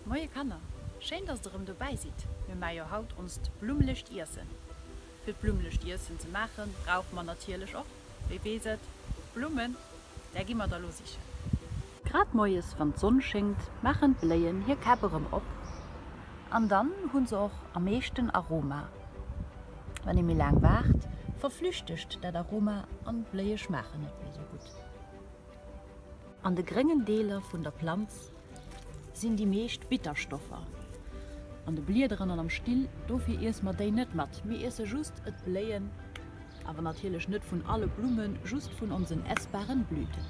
Moie Kanner, schéin dass der erëm dobäi sidd. Mir maache jo haut onst blummelegt Iessen. Fir d'blummelegt Iessen ze maachen, brauche mer natierlech och, wie weess et, Blummen. Där gi mer der lo sichen. Grad moies wann d'Sonn schéngt, maachen d'Bléien hir Käpp erëm op an dann hu se och am meeschten Aroma. Wann ee méi laang waart, verflüchtegt dat Aroma an d'Bléie schmaachen net méi sou gutt. An de gréngen Deeler vun der Planz sinn déi meescht Bitterstoffer an de Bliederen an am Still, dofir iesse mer déi net mat. Mir iesse just d'Bléien, awer natierlech net vun alle Blummen, just vun onsen essbaren Blüten.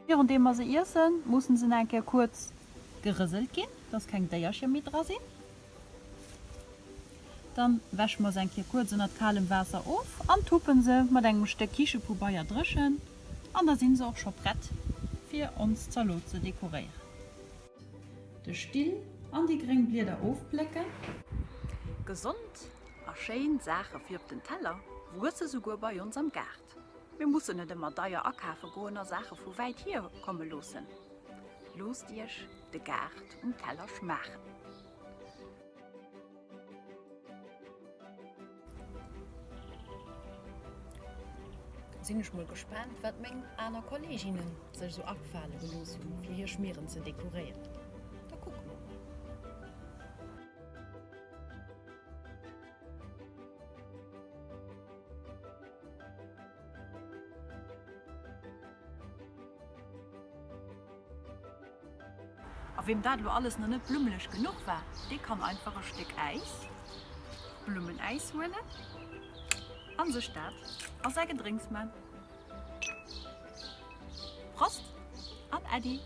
Virun deem mer se iessen, mussen se nach eng Kéier kuerz gerëselt ginn, dass keng Déiercher méi dra sinn. Dann wäsche mer se eng Kéier kuerz ënnert kalem Waasser of an tuppen se mat engem Stéck Kichepobeier dréchen an da sinn se och scho prett fir ons Zalot ze dekoréieren. De Still an déi gréng Blieder ofplécken. Gesond a schéin Saache fir op den Teller wuesse souguer bei ons am Gaart. Mir mussen net ëmmer deier akafe goen a Saache vu wäit hier komme loossen. Loosst iech de Gaart um Teller schmaachen! Sinn ech mol gespaant wat meng aner Kolleginnen sech esou agfale gelooss hunn fir hir Schmieren ze dekoréieren. Da kucke mer mol. A weem dat elo alles nach net blummeleg genuch war, dee kann einfach e Stéck Äis, Blummenäis huelen an sech dat a säi Gedrénks man. Prost an Äddi!